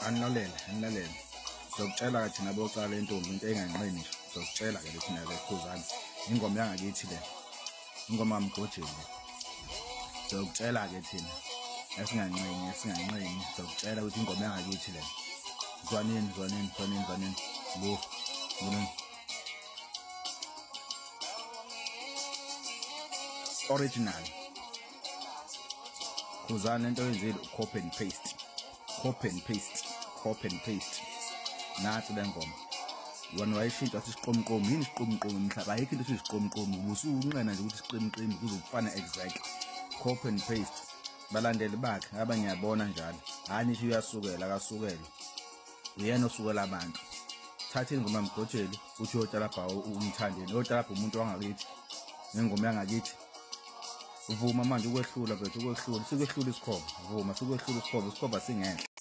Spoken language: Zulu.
Anilalele, anilalele. Sizokutshela ke thina bocala intombi into enganqeni nje. Sizokutshela ke thina ke Khuzani. Ingoma yangakithi le. Ingoma kaMgojeni le. Sizokutshela ke thina. Esinganqeni, esinganqeni. Sizokutshela ukuthi ingoma yangakithi le. Zwanini, zwanini, zwanini, zwanini. Bo. Zwanini. Original. Khuzani lento oyenzile copy and paste. Copy and paste. Copy and paste. Nathi le ngoma. Wena wayishintsha wathi isiqomqomo yini isiqomqomo mhlaba ayikho into ethi isiqomqomo ubusunqena nje ukuthi isiqimqimi kuze kufane exactly. Copy and paste. Balandeli bakhe ngaba ngiyabona njalo. Hayi nisho uyasukela akasukela. Uyena osukela abantu. Thatha ingoma mgojeli uthi uyotalabha umthandeni uyotalabha umuntu wangakithi ngengoma yangakithi. Vuma manje ukwehlula bethu ukwehlula sikwehlula isikhova vuma sikwehlula isikhova isikhova singenhla.